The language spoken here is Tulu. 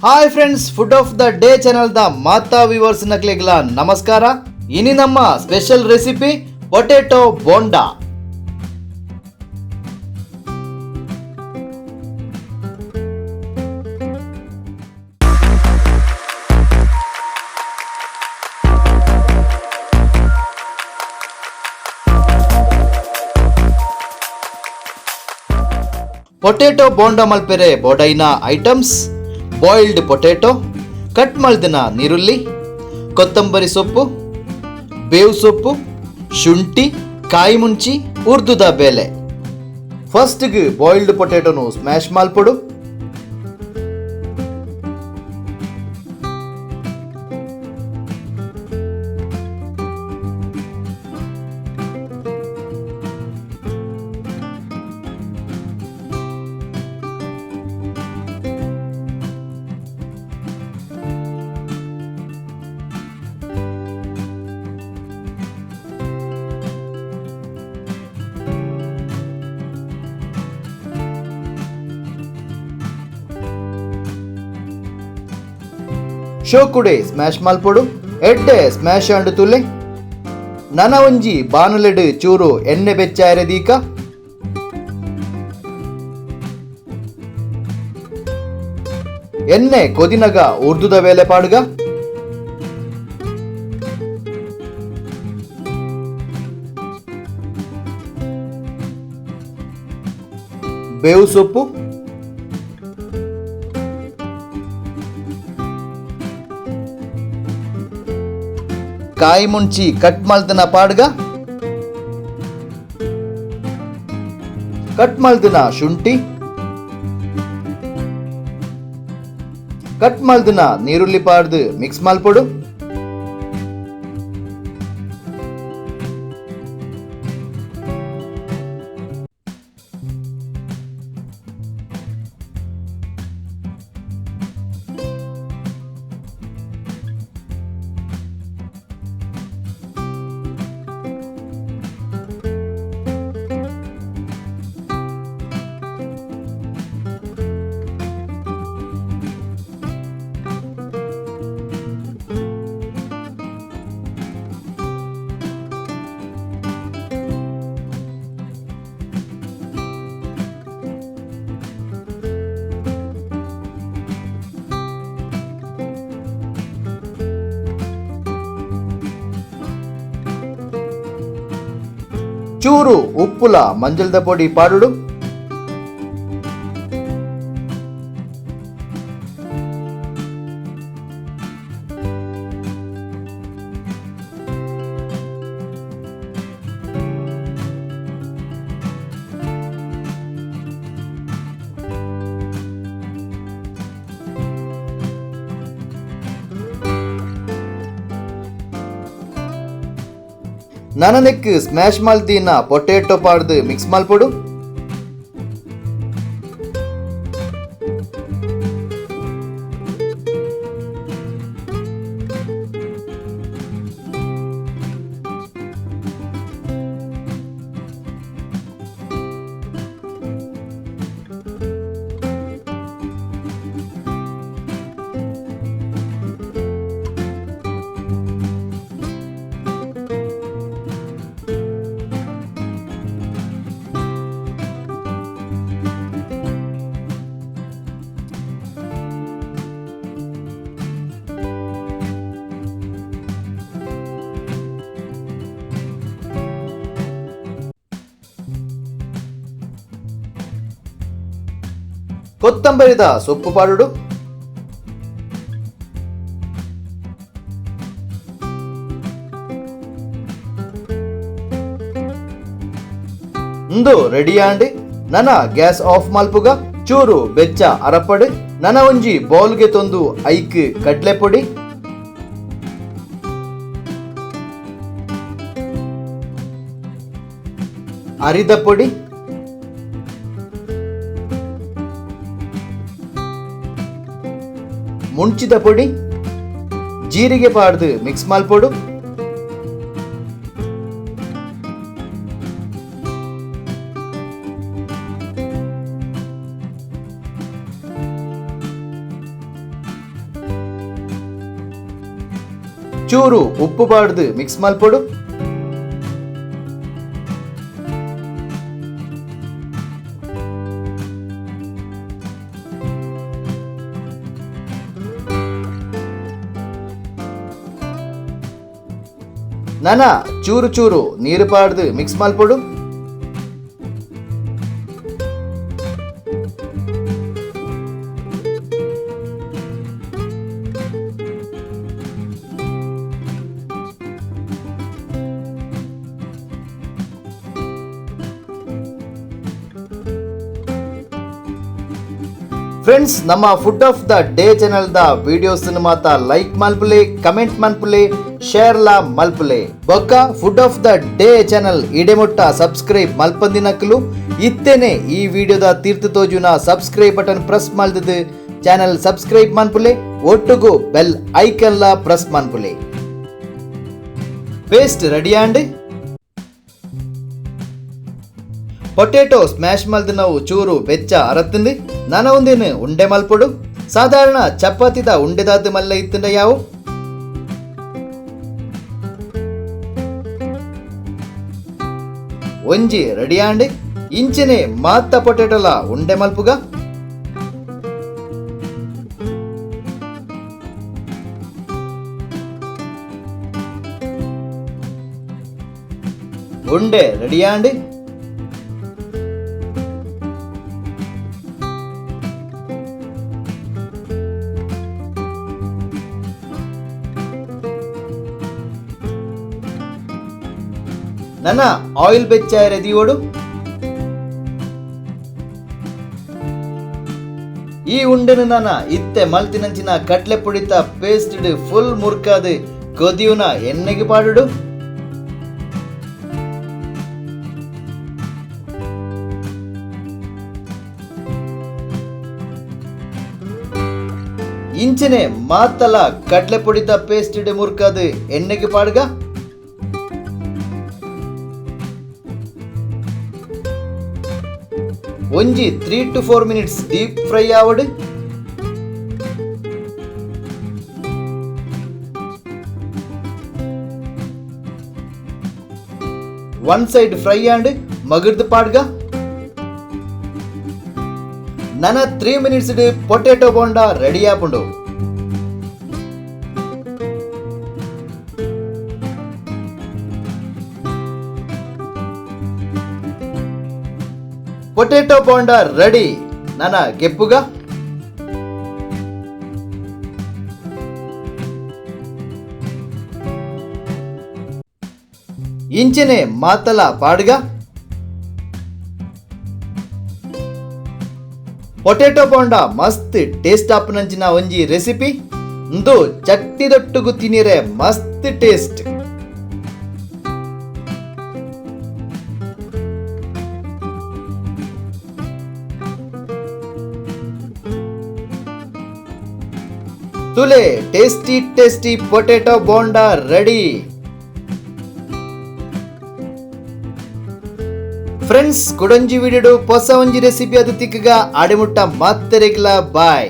Hi friends, food of the day channel the ಮಾತಾ ವ್ಯೂವರ್ಸ್ ನಕ್ಲೆಗ್ಲ ನಮಸ್ಕಾರ. ಇನಿ ನಮ್ಮ special recipe potato bonda. Potato bonda ಮಲ್ಪೆರೆ ಬೋಡೈನ items boiled potato, cut ಮಲ್ದಿನ ನೀರುಳ್ಳಿ, ಕೊತ್ತಂಬರಿ ಸೊಪ್ಪು, ಬೇವು ಸೊಪ್ಪು, ಶುಂಠಿ, ಕಾಯಿ ಮುಂಚಿ, ಉರ್ದುದ ಬೇಲೆ. ಫಸ್ಟ್ಗೆ ಬಾಯ್ಲ್ಡ್ ಪೊಟೆಟೊನು ಸ್ಮ್ಯಾಶ್ ಮಲ್ಪೊಡು. ಶೋಕುಡೆ ಸ್ಮ್ಯಾಶ್ ಮಲ್ಪೊಡು. ಎಡ್ಡೆ ಸ್ಮ್ಯಾಶ್ ಅಂಡು ತುಲೆ. ನನ ಒಂಜಿ ಬಾಣಲೆಡ್ ಚೂರು ಎಣ್ಣೆ ಬೆಚ್ಚಾರೆ ದೀಕ. ಎಣ್ಣೆ ಕೊದಿನಗ ಉರ್ದುದ ವೇಲೆ ಪಾಡುಗ. ಬೇವು ಸೊಪ್ಪು, ಕಾಯಿ ಮುಂಚಿ ಕಟ್ ಮಲ್ತಿನ ಪಾಡ್ಗ, ಕಟ್ ಮಲ್ದಿನ ಶುಂಠಿ, ಕಟ್ ಮಲ್ದಿನ ನೀರುಳ್ಳಿ ಪಾಡ್ದು ಮಿಕ್ಸ್ ಮಲ್ಪೊಡು. ಚೂರು ಉಪ್ಪುಲ ಮಂಜಲ್ದ ಪೊಡಿ ಪಾಡುಡು. ನನನೆಕ್ ಸ್ಮ್ಯಾಶ್ ಮಲ್ದಿನ ಪೊಟೆಟೊ ಪಾಡ್ದು ಮಿಕ್ಸ್ ಮಲ್ಪೊಡು. ಕೊತ್ತಂಬರಿದ ಸೊಪ್ಪು ಪಾಡುಡು. ಇಂದು ರೆಡಿ ಆಂಡ್. ನನ ಗ್ಯಾಸ್ ಆಫ್ ಮಲ್ಪುಗ. ಚೂರು ಬೆಚ್ಚ ಅರಪಡು. ನನ ಒಂಜಿ ಬೌಲ್ಗೆ ತೊಂದು ಐಕ್ ಕಡ್ಲೆ ಪೊಡಿ, ಅರಿದ ಪೊಡಿ, ಮುಂಚಿದ ಪೊಡಿ, ಜೀರಿಗೆ ಪಾಡ್ದು ಮಿಕ್ಸ್ ಮಲ್ಪೊಡು. ಚೂರು ಉಪ್ಪು ಪಾಡ್ದು ಮಿಕ್ಸ್ ಮಲ್ಪೊಡು. ನನ ಚೂರು ಚೂರು ನೀರು ಪಾಡ್ದು ಮಿಕ್ಸ್ ಮಲ್ಪೊಡು. ಫ್ರೆಂಡ್ಸ್, ನಮ್ಮ food of the day channel the videos ಮಾತ ಲೈಕ್ ಮಲ್ಪುಲೆ, ಕಮೆಂಟ್ ಮಲ್ಪುಲೆ, ಶೇರ್ ಲಾ ಮಲ್ಪುಲೆ. ಬೊಕ್ಕ food of the day channel ಇಡೆಮುಟ್ಟ subscribe ಮಲ್ಪಂದಿನಕ್ಲು ಇತ್ತೇನೆ ಈ ವಿಡಿಯೋದ ತೀರ್ಥ ತೋಜುನ subscribe button press ಮಲ್ದದು channel subscribe ಮನ್ಪುಲೆ, ಒಟ್ಟುಗು ಬೆಲ್ ಐಕನ್ ಲಾ ಪ್ರೆಸ್ ಮನ್ಪುಲೆ. Paste ready and potato smash ಮಲ್ದು ನಾವು ಚೂರು ಬೆಚ್ಚ ಅರತ್ತಂದು ನನ ಒಂದೇನು ಉಂಡೆ ಮಲ್ಪೊಡು. ಸಾಧಾರಣ ಚಪಾತಿದ ಉಂಡೆದಾದ ಮಲ್ಲ ಇತ್ತಂಡ ಯಾವು ಒಂಜಿ ರೆಡಿ ಆಂಡ್ ಇಂಚನೆ ಮಾತ ಪೊಟೆಟೋಲ ಉಂಡೆ ಮಲ್ಪುಗ. ಉಂಡೆ ready and ನನ್ನ ಆಯಿಲ್ ಬೆಚ್ಚ ರೆದಿಯೋಡು. ಈ ಉಂಡೆನು ನಾನ ಇತ್ತೆ ಮಲ್ತಿನಂಚಿನ ಕಟ್ಲೆ ಪುಡಿತ ಪೇಸ್ಟ್ ಫುಲ್ ಮುರ್ಕಾದು ಕೊದಿಯುನ ಎಣ್ಣೆಗೆ ಪಾಡುಡು. ಇಂಚನೆ ಮಾತಲ ಕಡ್ಲೆ ಪುಡಿತ ಪೇಸ್ಟ್ ಮುರ್ಕಾದು ಎಣ್ಣೆಗೆ ಪಾಡುಗ. ಒಂಜಿ 3 to 4 minutes deep fry ಆವಡು. One side fry and ಮಗಿರ್ದು ಪಾಡ್ಗ. ನನ 3 minutes potato bonda ready ಆಪುಂಡು. Potato bonda ready. ನನ ಗೆಪ್ಪುಗ. ಇಂಚನೆ ಮಾತಲ ಪಾಡ್ಗ. ಪೊಟೆಟೊ ಬೋಂಡ ಮಸ್ತ್ ಟೇಸ್ಟ್ ಆಪುನಂಚಿನ ಒಂಜಿ ರೆಸಿಪಿ. ಇಂದು ಚಟ್ನಿದೊಟ್ಟುಗು ತಿನಿರೆ ಮಸ್ತ್ ಟೇಸ್ಟ್. ತುಲೆ tasty tasty potato bonda ready. Friends, ಕುಡಂಜಿ video ಹೊಸ ಒಂಜಿ ರೆಸಿಪಿ ಅದು ತಿಕ್ಕಗ ಆಡೆಮುಟ್ಟ ಮಾತ್ತೆರೆಗ್ಲ ಬಾಯ್.